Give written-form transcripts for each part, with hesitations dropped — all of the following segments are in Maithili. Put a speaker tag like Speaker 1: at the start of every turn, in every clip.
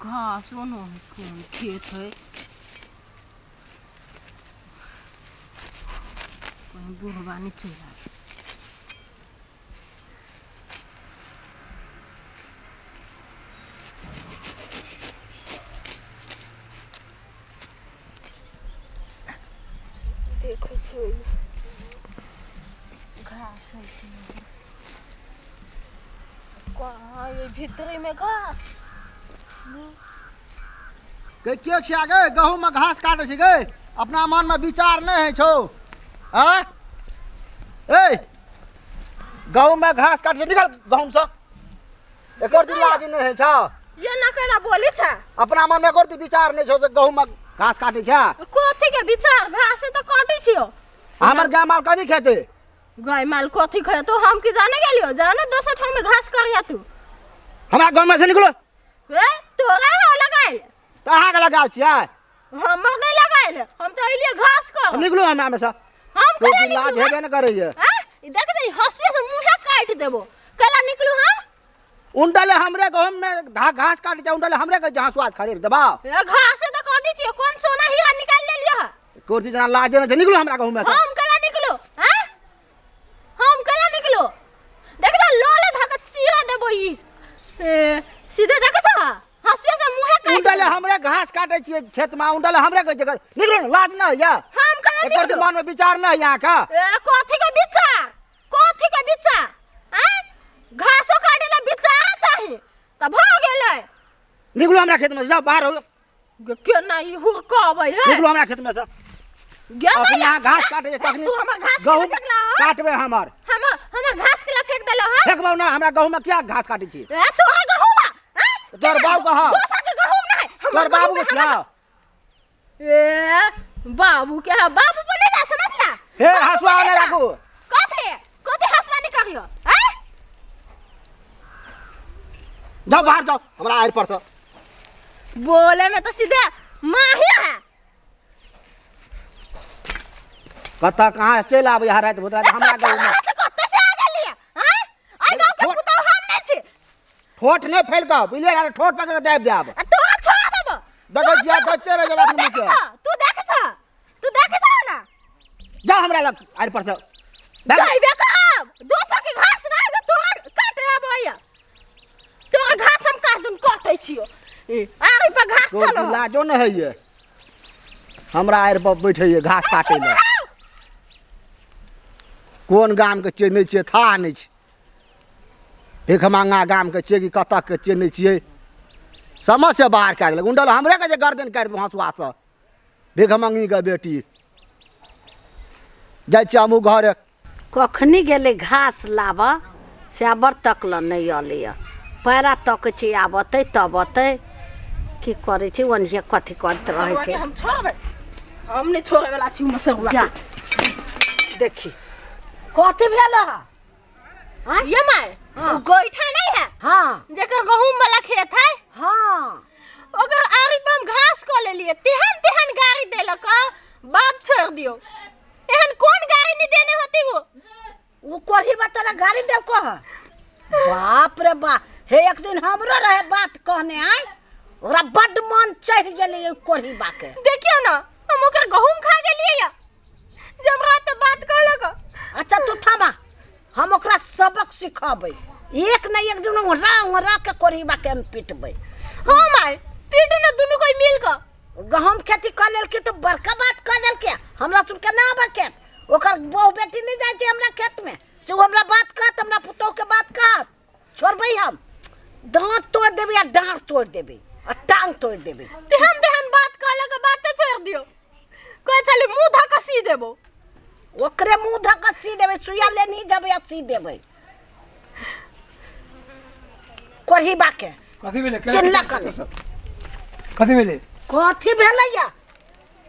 Speaker 1: घास ओनो है, कोन खेत है, कहीं बुढ़बा नहीं चलि आबै। देखै छियै घास है कि नहि। कहाँ ये भीतरी में घास?
Speaker 2: के के छिया गे, गहूम में घास काटे छी गे? अपना मन में विचार नहीं है छौ। आँ ए, गहूम में घास काटे छी, निकल गहूम से। एकर दी लाज नहीं है छौ।
Speaker 1: ये ना केना बोली छा?
Speaker 2: अपना मन में एकर दी विचार नहीं छौ जे गहूम में घास काटे छा।
Speaker 1: कथी के विचार? घास तो काटे छियो।
Speaker 2: हमर गाय माल कथी खेते?
Speaker 1: गाय माल कथी खाए तो हम की जाने गेलियो? जाने दोसर ठाम में घास करिया तू।
Speaker 2: हमरा गाँव में से निकलो।
Speaker 1: ए तोरा हो लगाइल?
Speaker 2: तऽ अहाँके लगायल छियै?
Speaker 1: हमर नहीं लगाइल, हम तो अइलिए घास कर।
Speaker 2: निकलू हमरा में से।
Speaker 1: हम
Speaker 2: तो
Speaker 1: केला
Speaker 2: लाज
Speaker 1: निकलू?
Speaker 2: हेबे ने करैये।
Speaker 1: आ ई देख दे, हंसुए से मुँहे काटि देबो। केला निकलू हम?
Speaker 2: उंडले हमरे गहूम में घास काट छै, उंडले हमरे के जहाँ स्वाद खरीद देबा।
Speaker 1: ए घास तो काटी छियो, कौन सोना हीरा निकाल ले लियो?
Speaker 2: कुर्सी जना लाज ने छै, निकलू हमरा गहूम में से।
Speaker 1: हम केला निकलू? हां, हम केला निकलू? देख दे, लोले धक चीरा देबो ई। ए सीधे देख छ, हंसुए से मुँहे काटि
Speaker 2: उंडले
Speaker 1: देबो।
Speaker 2: हमरे घास काटे छियै खेत में, उंडले हमरे के जगह निकलू ने, लाज न होइया?
Speaker 1: हम केला
Speaker 2: एकर
Speaker 1: निकलू?
Speaker 2: मन में विचार न होइया अहाँके?
Speaker 1: ए कथी के विचार? कथी के विचार? आँ, घासो काटे ला विचार चाही त भ गेलै।
Speaker 2: निकलू हमरा खेत में से, जाओ बाहर हो।
Speaker 1: गे केना ई हुड़कबै है?
Speaker 2: निकलू हमरा खेत में से।
Speaker 1: गे
Speaker 2: अखनी
Speaker 1: नहीं
Speaker 2: अहाँ घास काटे छै तखनी
Speaker 1: तू हमर घास
Speaker 2: गहूम
Speaker 1: केला फेकला हो?
Speaker 2: काटबै हमर।
Speaker 1: हमर हमर घास केला फेंक देलो हो?
Speaker 2: फेकबौ ना, हमरा गहूम में किया घास काटे छी?
Speaker 1: ए तोहर गहूम आ?
Speaker 2: तोहर बाबू के हौ।
Speaker 1: दोसर के गहूम नहीं, हमर
Speaker 2: तोहर बाबू के
Speaker 1: गहूम में।
Speaker 2: छियौ।
Speaker 1: ए बाबू के है, बाबू बोले जा समझला।
Speaker 2: हे
Speaker 1: बाबू
Speaker 2: हंसुआ
Speaker 1: बोले
Speaker 2: नहि
Speaker 1: जा।
Speaker 2: राखू।
Speaker 1: कथी कथी हंसुआ नहीं करियो? हैं,
Speaker 2: जाओ बाहर जाओ हमरा आड़ि पर से।
Speaker 1: बोले में तो सीधे माही है।
Speaker 2: कतऽ कहाँ चलि आबै यहाँ राति भुतरा हमरा गाँव में।
Speaker 1: कहाँ से कतऽ से आ गेलियै? हैं, आइ गाँव के
Speaker 2: ठोट-
Speaker 1: पुतोह हम नहि छी।
Speaker 2: ठोट नहि फैलकऽ बुझलियै ने, ठोट पकड़ कऽ दाबि देब।
Speaker 1: आ तोरा छोड़ देबो।
Speaker 2: देखै छियै, देखते रहि जेबै अपने मुँहके।
Speaker 1: तू देखै छ, तू देखै छ ना?
Speaker 2: जा हमरा लग आड़ि पर से। भाग।
Speaker 1: जाइबे करब, दोसर के घास नहि जे तोरा काटे आबैया। तोरा घास हम काट दून काटै छियो। ए आरी पर घास
Speaker 2: तोर
Speaker 1: चलो।
Speaker 2: लाजो नहि होइए हमरा आड़ि पर बैठैए घास काटै लए। कोन गामके छियै नहि छियै थाह नहि छै। भिखमंगा गामके छियै कि कतऽ के छियै नहि छियै, समझ से बाहर कए देलक। उंडल हमरे के जे गर्दन काटि देबौ हँसुआसँ भिखमंगीके बेटी। जाइ छियै हमहूँ घरे।
Speaker 3: कखनी गेलै घास लाबऽ से आबर तकल नहि अयलैए। पैरा तकै छी आब अतै तब अतै। की करै छी ओनहिए कथी करैत रहै छै।
Speaker 1: हम छोड़बै, हम नहि छोड़ै वाला छी मसरुआ।
Speaker 3: जा देखी कथी भेल है?
Speaker 1: ये my, उ गोइठा नहीं है?
Speaker 3: हाँ।
Speaker 1: जेकर गहूम वाला खेत है।
Speaker 3: हाँ।
Speaker 1: ओकर आरी पर हम घास कऽ लेलिए, तेहन तेहन गाड़ी देलक, बात छोड़ दियो। एहन कोन गाड़ी नहीं देने होती वो?
Speaker 3: उ कोढ़ी बा तोरा गाड़ी देलको है? बाप रे बाप, हे एक दिन हमरो रहे बात कहने आय, ओकरा बड्ड मन चढ़ि गेलै ओहि कोढ़ी बा के।
Speaker 1: देखियो ना, हम ओकर गहूम खा गेलिए या जब रात तो बात कहलक।
Speaker 3: अच्छा तू थमा, हम ओकरा सबक सिखबै। एक न एक दिन उहरा उहरा के कोढ़ी बा के हम पिटबै।
Speaker 1: हाँ my, पीटू ना दुनू कोई मिल के।
Speaker 3: गहूम खेती कऽ लेलकै तऽ बड़का बात कऽ देलकै। हमरा सुन के ना आबै खेत, ओकर बहु बेटी नहि जाइ छै हमरा खेतमे से ओ हमरा बात कहत, हमरा पुतोहके बात कहत। छोड़बै हम? दाँत तोड़ि देबै आ डाँड़ तोड़ि देबै आ टांग तोड़ि देबै।
Speaker 1: तेहन तेहन बात कहलक, बाते छोड़ दियो। कहै छलै मुँह धऽ कऽ सी देबो।
Speaker 3: ओकरे मुँह धऽ कऽ सी देबै, सुइया लेनही जेबै आ सी देबै कोढ़ी बाके।
Speaker 4: कथी भेलै?
Speaker 3: चिल्ला कने।
Speaker 4: कथी भेलै?
Speaker 3: कथी भेलैया?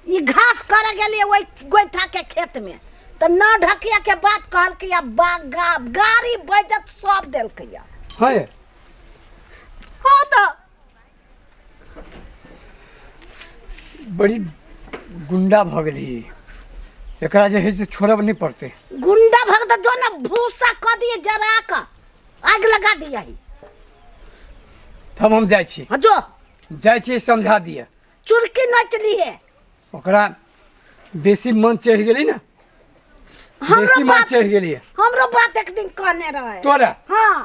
Speaker 3: ई घास करे गेलियै ओहि गोइठा के खेत में तऽ नौ ढकिया के बात कहलकै आ गाड़ी बैजत सब देलकैया।
Speaker 4: है
Speaker 1: हाँ तऽ
Speaker 4: बड़ी गुंडा भऽ गेली, एकरा जे है से छोड़ब नहि पड़तै।
Speaker 3: गुंडा भऽ गेल जो ने भूसा कऽ दिए जरा कऽ आगि लगा दिए।
Speaker 4: तब हम जाइ छी।
Speaker 3: हाँ जो।
Speaker 4: जाइ छी समझा दिअ।
Speaker 3: चुरकी नोच लिए।
Speaker 4: ओकरा बेसी मन चढ़ि गेली ने,
Speaker 3: हमरो
Speaker 4: बेसी मन
Speaker 3: बात
Speaker 4: चढ़ि गेली।
Speaker 3: हमरो बात एक दिन कहने रहे
Speaker 4: तोरा?
Speaker 3: हाँ।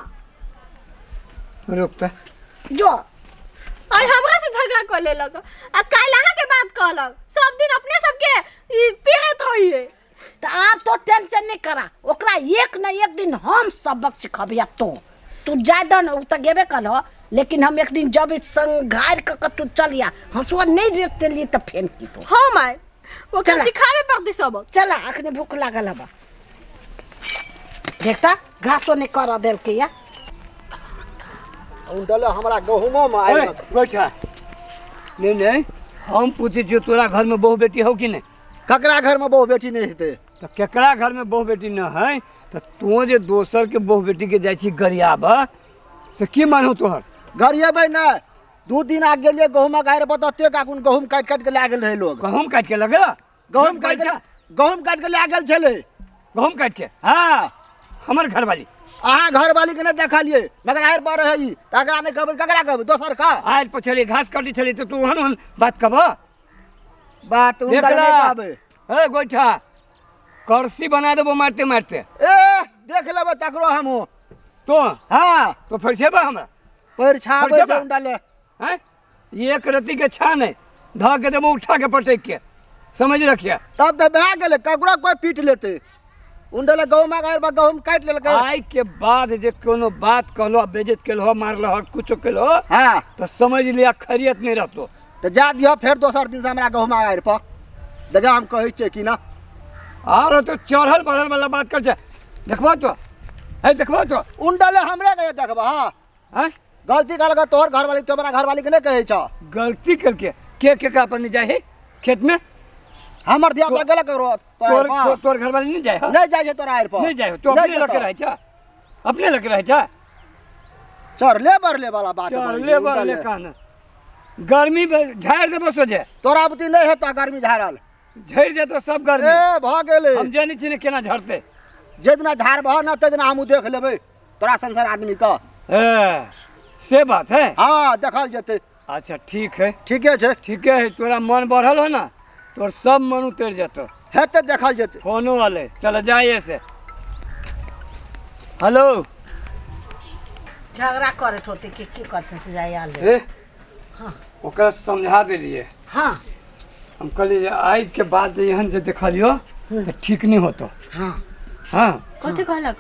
Speaker 4: रुक तऽ।
Speaker 3: जो।
Speaker 1: और हमरा से झगड़ा कर लेलक आ काल्हि अहाँके बात कहलक। सब दिन अपने सबके ई पीड़ित होइए।
Speaker 3: तो आप तो टेंशन नहीं करा, ओकरा एक न एक दिन हम सबक सिखबिया। तो तू जाय दह न, उ तऽ गेबे करह, लेकिन हम एक दिन जब संघार कऽ के तू चलिया, हंसुआ नहीं रेत लिए तऽ फेन की तो।
Speaker 1: हाँ माय, ओकरा
Speaker 3: चला।
Speaker 1: सिखाबे पड़तै सबक।
Speaker 3: चला, अखने भूख लागल हबा। देखता घासो नहीं कर देलकै या।
Speaker 2: उनटले हमरा गहुमो में
Speaker 4: ओए,
Speaker 2: आबि
Speaker 4: बैठा। नहीं नहीं, हम पूछै छियौ तोरा घर में बहु बेटी हौ कि नहीं?
Speaker 2: ककरा घर में बहु बेटी नहीं हेतै?
Speaker 4: तऽ केकरा घर में बहु बेटी न है तऽ तों जे दोसर के बहु बेटी के जाइ छी गरियाबऽ से की मानू तोहर?
Speaker 2: गरियेबै नहि। 2 दिन आ गेलियै गहुमक आड़ि पर तऽ एतेक आगून गहुम काटि काटि के लए गेल रहै लोग।
Speaker 4: गहुम काटि के लगे?
Speaker 2: गहुम काटि के, गहुम काटि के लए गेल छलै।
Speaker 4: गहुम काटि के?
Speaker 2: हाँ।
Speaker 4: हमर घरवाली?
Speaker 2: अहाँ घरवाली के नहि देखलियै, मगर आड़ि पर रहै ई, तकरा नहि कहबै ककरा कहबै? दोसर का?
Speaker 4: आड़ि पर छलियै, घास काटै छलियै तऽ तू ओहन ओहन बात कहबऽ?
Speaker 2: बात हुनका
Speaker 4: देखला।
Speaker 2: नहि कहबै।
Speaker 4: ए गोइठा, करसी बना देबो मारते मारते।
Speaker 2: ए देख लेबै तकरो हमहूँ।
Speaker 4: तो?
Speaker 2: हाँ।
Speaker 4: तो फरिछेबा हमरा?
Speaker 2: परिछाबै
Speaker 4: फरिछेबा?
Speaker 2: छै हुनका ले।
Speaker 4: हैं? एक रत्ती के छान है, धऽ के देबो उठा के पटक के, समझ रखिया।
Speaker 2: तब तऽ भए गेलै, ककरो कोइ पीट लेतै। उनडले गहुम आगार बा गहुम काटि लेलकै।
Speaker 4: आइ के बाद जे कोनो बात कहलो, बेइज्जत केलहो, मारलहो, कुछो केलहो,
Speaker 2: हाँ।
Speaker 4: तऽ समझ लिया खैरियत नहीं रहतो।
Speaker 2: तऽ जा दिह फेर दोसर दिन से हमरा गहुम आगार पर देखा हम कहै छियै कि ना।
Speaker 4: आरो तो चढ़ल बढ़ल वाला बात कर छै। देखबो तो, है देखबो तो।
Speaker 2: उनडले हमरे के देखबा। हाँ।
Speaker 4: हैं?
Speaker 2: गलती करलकै तोहर घरवाली, तो हमरा घरवाली के नहीं कहै छौ।
Speaker 4: गलती करके के केकरा पर नहीं जाए है खेत में?
Speaker 2: हमर धिया पुता गेलक ककरो तोहर
Speaker 4: तोर
Speaker 2: पर?
Speaker 4: तोर घरवाली नहीं जाए है?
Speaker 2: नहीं जाए छै तोरा आड़ि पर।
Speaker 4: नहीं जाए, तो
Speaker 2: नहीं
Speaker 4: अपने
Speaker 2: जेतौ।
Speaker 4: लगे रहै छै, अपने लगे रहै छै।
Speaker 2: चढ़ले बढ़ले वाला बात बनै छै,
Speaker 4: चढ़ले बढ़ले
Speaker 2: उनडले।
Speaker 4: कहना। गर्मी में झाड़ि देबो सोझे।
Speaker 2: तोरा बुद्धि नहीं हेतौ गर्मी झाड़ल।
Speaker 4: झड़ि जेतौ सब गर्मी।
Speaker 2: ए भऽ गेलै।
Speaker 4: हम जानै छी ने केना झड़तै।
Speaker 2: जे दिना झाड़बह न तै दिना हमहूँ देख लेबै तोरा संसार आदमी के।
Speaker 4: ए, से बात है?
Speaker 2: हाँ, देखल जेतै।
Speaker 4: अच्छा ठीक है।
Speaker 2: ठीके छै।
Speaker 4: ठीके है, तोरा मन बढ़ल हो ना, तोर सब मन उतरि जेतौ।
Speaker 2: हेतै देखल जेतै।
Speaker 4: फोनो वाले चल जाइए से। हेलो।
Speaker 3: झगड़ा करैत होतै कि की करतै से जाय आले।
Speaker 4: ए,
Speaker 3: हाँ।
Speaker 4: ओकरा समझा देलियै।
Speaker 3: हाँ।
Speaker 4: हम कहलियै जे आइ के बाद जे एहन जे देखलियौ तऽ ठीक नहि होतौ।
Speaker 3: हाँ।
Speaker 4: हाँ।
Speaker 1: कथी कहलक?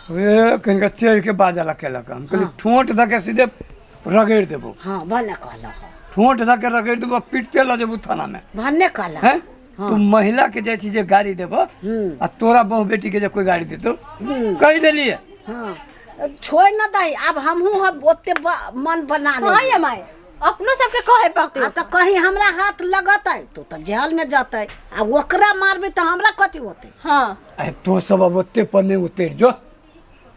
Speaker 4: ए, कनिका चढ़ि के बाजऽ केलक। हम कहलियै ठोंट दऽ के सीधे रगड़ि देबौ।
Speaker 3: हाँ, भने कहलक।
Speaker 4: ठोंट दऽ के रगड़ि देबौ, पीटते लऽ जेबौ थाना में।
Speaker 3: भने कहलक।
Speaker 4: हैं?
Speaker 3: हाँ।
Speaker 4: तू महिला के जाइ छी जे गाड़ी देबऽ
Speaker 3: हम्म।
Speaker 4: आ तोरा बहु बेटी के जे कोई गाड़ी देतौ, कहि देलियै।
Speaker 3: हाँ। छोड़ न दही, आब हमहूँ हम ओते मन बना लेबै।
Speaker 1: हाँ ये माय, अपनो सबके कहे पड़तै।
Speaker 3: आ तऽ कहीं हमरा हाथ लगतै तो तऽ जेल में जतै, आ ओकरा मारबै तऽ हमरा कथी होतै?
Speaker 1: हाँ।
Speaker 4: अरे तो सब अब ओते पर नहीं उतरि जो,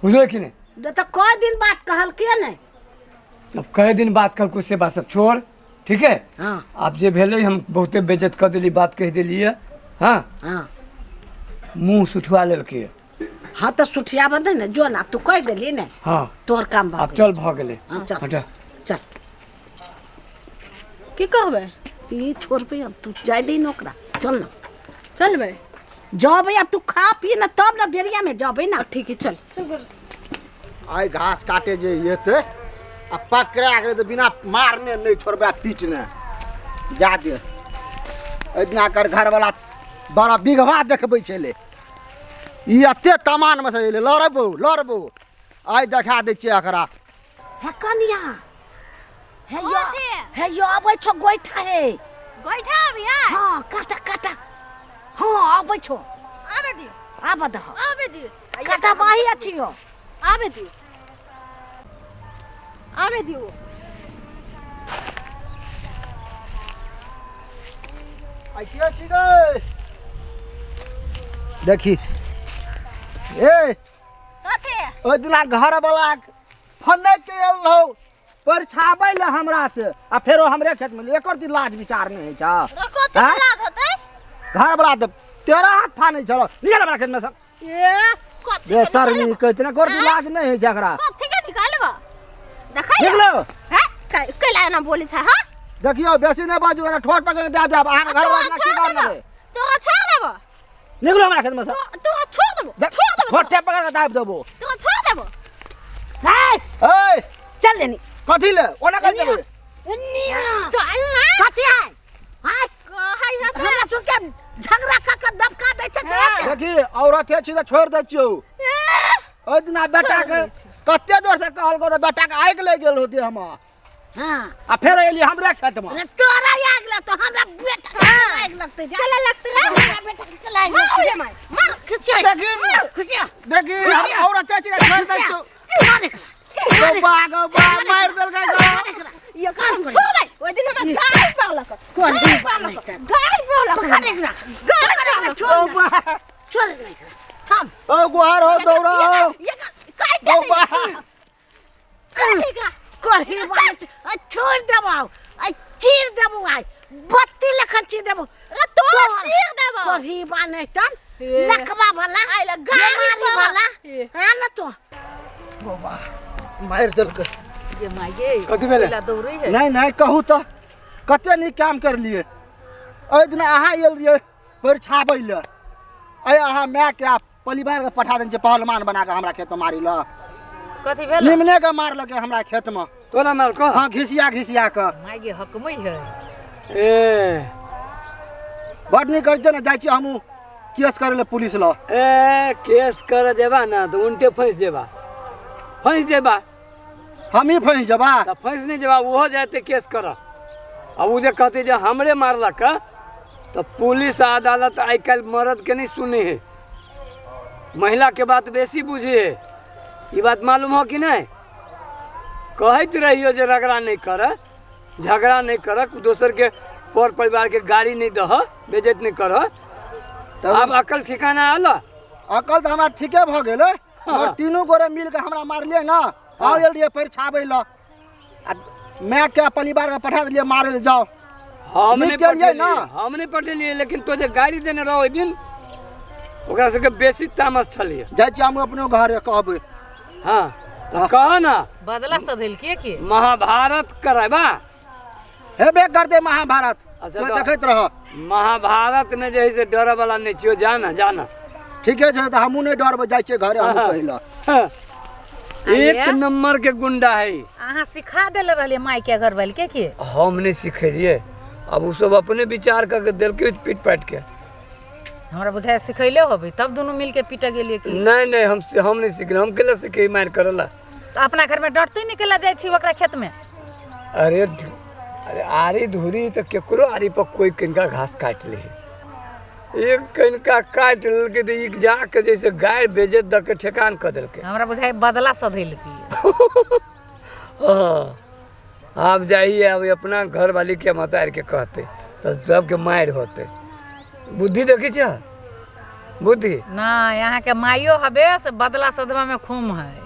Speaker 4: बुझले कि नहीं?
Speaker 3: जे तऽ कई दिन बात कहलकै नहीं।
Speaker 4: अब कई दिन बात कहलकै से बात सब छोड़, ठीक है?
Speaker 3: हाँ।
Speaker 4: आब जे भेलै हम बहुते बेइज्जत कऽ देली, बात कहि देलियै। हाँ।
Speaker 3: हाँ।
Speaker 4: मुँह सुठुआ लेलकै।
Speaker 3: हाँ तऽ सुठिया बंधे ने जो ना, तू कहि देली ने।
Speaker 4: हाँ।
Speaker 3: तोहर काम भऽ
Speaker 4: आब
Speaker 3: गेल।
Speaker 4: चल भऽ गेलै।
Speaker 3: हाँ, चल।
Speaker 4: हटा।
Speaker 3: चल।
Speaker 1: की कहबै?
Speaker 3: ई छोड़बै अब, तू जाय दही ने ओकरा, चल ना।
Speaker 1: चलबै?
Speaker 3: जबै अब तू खा पी ना तब ना बेरिया में जबै ना।
Speaker 1: ठीक है चल।
Speaker 2: आइ घास काटे जे एतै आ पकड़ा गेलै तऽ बिना मारने नहि छोड़बै, आ पीटने जा दे। एहि दिना एकर घरवला बड़ा बिघवा देखबै छलै, ई एते तमानमे से एलै, लड़बौ लड़बौ, आइ देखा दै छियै एकरा।
Speaker 3: हे कनिया, हे यो,
Speaker 1: कथी?
Speaker 3: हे यो अबै छौ गोइठा हे।
Speaker 1: गोइठा अभी है?
Speaker 3: हाँ, काटा काटा। हाँ, अबै छौ।
Speaker 1: आबे दियौ।
Speaker 3: आबऽ दह।
Speaker 1: आबे दियौ।
Speaker 3: काटा बाही अछि यो।
Speaker 1: आबे दियौ। आबे दियौ।
Speaker 2: आइ के छी गै? देखी। ए।
Speaker 1: कथी?
Speaker 2: ओहि दिना घरवला फन्ने के आयल रहौ परछाबै लए हमरा से, आ फेरो हमरे खेत में एकर दिन लाज विचार नहि होइ छौ।
Speaker 1: तो कथी
Speaker 2: आँय?
Speaker 1: लाज होतै?
Speaker 2: घरवला तऽ तेरा हाथ फानै छलौ, निकल हमरा खेत में से।
Speaker 1: ए, कथी
Speaker 2: बे
Speaker 1: के
Speaker 2: शर्मी
Speaker 1: निकालबा?
Speaker 2: कहै छै ने, एकर दिन
Speaker 1: आँय?
Speaker 2: लाज नहि होइ छै एकरा।
Speaker 1: कथी के निकालबा? देखै
Speaker 2: निकलो।
Speaker 1: हैं? कैला एना बोलै छै हां?
Speaker 2: देखियौ बेसी नहि बाजू, ना ठोर पकड़ दे देब अहाँ घर
Speaker 1: तोरा
Speaker 2: वाला की
Speaker 1: छोड़
Speaker 2: बात
Speaker 1: देबो,
Speaker 2: लेबै।
Speaker 1: तोरा छोड़ देबो।
Speaker 2: निकलो हमरा खेत में से।
Speaker 1: तोरा छोड़ देबो, छोड़ देबो।
Speaker 2: ठोटे पकड़ के दाबि देबो।
Speaker 1: तोरा छोड़ देबो।
Speaker 3: हाय
Speaker 2: ए
Speaker 3: चल लेनी।
Speaker 2: कथी ले ओना कथी लेबै?
Speaker 3: निया
Speaker 1: चल ना।
Speaker 3: कथी है? हाय
Speaker 1: कहै है तऽ
Speaker 3: हमरा सुन के झगड़ा क के दबका दै छै से एते।
Speaker 2: देखी औरत छी तऽ छोड़ि दै छियौ। ओहि दिना बेटा के कते जोर से कहलको तऽ बेटा के आगि लागि गेल होते हम।
Speaker 3: हाँ
Speaker 2: आ फेर एली हमरे खेत में।
Speaker 3: अरे तोरा आगि लगतो, हमरा बेटा के आगि लगतै।
Speaker 1: चले लगतै रे।
Speaker 3: हमरा बेटा के चले आगि
Speaker 1: मार
Speaker 3: लगतै।
Speaker 1: रे मार, मार।
Speaker 3: खुशी है,
Speaker 2: देखी
Speaker 3: खुशी है।
Speaker 2: देखी हम औरत छी तऽ छोड़ि दै छियौ।
Speaker 3: मार एकरा,
Speaker 2: गौबा गौबा मारि देलकै गौ।
Speaker 3: मार एकरा।
Speaker 1: ये काम छोड़बै। ओहि दिन हमरा गाड़ी पड़लक, गाड़ी पड़लक, गाड़ी पड़लक।
Speaker 3: पकड़ एकरा,
Speaker 1: गाड़ी
Speaker 3: पकड़ एकरा,
Speaker 1: पड़लक।
Speaker 3: छोड़ ना,
Speaker 2: गौबा
Speaker 3: छोड़ ना एकरा। थाम।
Speaker 2: ओ गुहार हो दौड़ा हो।
Speaker 1: ये काट दे।
Speaker 2: गौबा
Speaker 1: काटेगा।
Speaker 3: करही बात, आ छोड़ देबौ, आ चीर देबौ, आइ बत्ती लखन चीर देबौ।
Speaker 1: अरे तोरा चीर देबौ।
Speaker 3: करही बाने तन
Speaker 1: ए।
Speaker 3: लकवा वाला
Speaker 1: आइ ल गाड़ी
Speaker 3: बीमारी
Speaker 1: पर।
Speaker 3: वाला।
Speaker 1: ए।
Speaker 3: हाँ ना तो
Speaker 2: गौबा मारि देलकै।
Speaker 5: ये माये
Speaker 4: कथी भेलै?
Speaker 5: कैला दौड़ै है?
Speaker 2: नहीं नहीं कहू तऽ कते नीक काम करलियै। ओहि दिना अहाँ आयल रहियै परिछाबै लए, अरे अहाँ मायके आ परिवारके पठा देने छियै पहलवान बना कऽ हमरा खेतमे मारै लए।
Speaker 5: कथी भेल?
Speaker 2: निमने के मारलकै हमरा खेतमे।
Speaker 4: तोरा मारलको?
Speaker 2: हाँ घिसिया घिसिया कऽ।
Speaker 5: माय हकमै है।
Speaker 4: ए
Speaker 2: बड नीक करै छियै ने, जाइ छियै हमहूँ केस करै लए पुलिस लग।
Speaker 4: ए केस करे जेबा ना तऽ उनटे फँसि जेबा, फँसि जेबा।
Speaker 2: हमही फँसि जेबा?
Speaker 4: तऽ फँसि नहि जेबा, ओहो जेतै केस करऽ। आ ओ जे कहतै जे हमरे मारलक तऽ पुलिस आ अदालत आइ काल्हि मर्दके नहि सुनै है, महिलाके बात बेसी बुझै है। ई बात मालूम हो कि नहि? कहैत रहियो जे रगड़ा नहि कर, झगड़ा नहि कर, दोसरके पर परिवारके गाड़ी नहि दह, बेइज्जत नहि कर। आब अकल ठिकाना आल?
Speaker 2: अकल तऽ हमरा ठीके भऽ गेलै। मगर तीनू गोरे मिल कऽ हमरा मारलियै ने। आयल रहियै परिछाबै लए आ मायके परिवारके पठा देलियै मारै लए जाओ।
Speaker 4: हम
Speaker 2: नीक
Speaker 4: नहि
Speaker 2: केलियै ने?
Speaker 4: पठेलियै, हम नहि पठेलियै, लेकिन तो जे गाड़ी देने रहो ओहि दिन ओकरा सबके बेसी तामस छलियै।
Speaker 2: जाइ छियै हमहूँ अपनो घरे कहबै।
Speaker 4: हाँ तऽ कह ना।
Speaker 5: बदला सधेलकै के?
Speaker 4: महाभारत करेबा?
Speaker 2: हेबे करतै महाभारत।
Speaker 4: अच्छा,
Speaker 2: तो
Speaker 4: तऽ
Speaker 2: देखैत रह।
Speaker 4: महाभारत में जे है से डरे वाला नहि छियौ, जा ना जा ना।
Speaker 2: ठीके छै तऽ हमहूँ नहि डरबै, जाइ छियै घरे हमहूँ कहै लए।
Speaker 4: हाँ। एक
Speaker 5: आये?
Speaker 4: नंबर के गुंडा है।
Speaker 5: अहाँ सिखा देले रहलियै माय के घर वाली के की?
Speaker 4: हम नहि सिखेलियै, अब ओ सब अपने विचार करके देलकै पीट पाटि के।
Speaker 5: हमरा बुझाइ सिखैले होबै तब दुनू मिल के पीट गेलियै की?
Speaker 4: नहीं नहीं, हम नहीं सिखले। हम केला सिखे मारि करला?
Speaker 5: तऽ अपना घर में डरते नहीं केला जाइ छी ओकरा खेत में?
Speaker 4: अरे अरे आरी धूरी तऽ केकरो आरी पर कोई किनका घास काटि लै है। एक कनिका काटि लेलकै तऽ ई जाके जैसे गाय बेजत दऽ के ठेकान कऽ देलकै।
Speaker 5: हमरा बुझाइ बदला सधेलकै।
Speaker 4: हाँ आब जाइए, अब अपना घरवाली के माता के कहते तऽ सबके मारि होते। बुद्धि देखै छियै? बुद्धि
Speaker 5: ना, यहाँ के माइयो हबे से बदला सधवा में खूम है।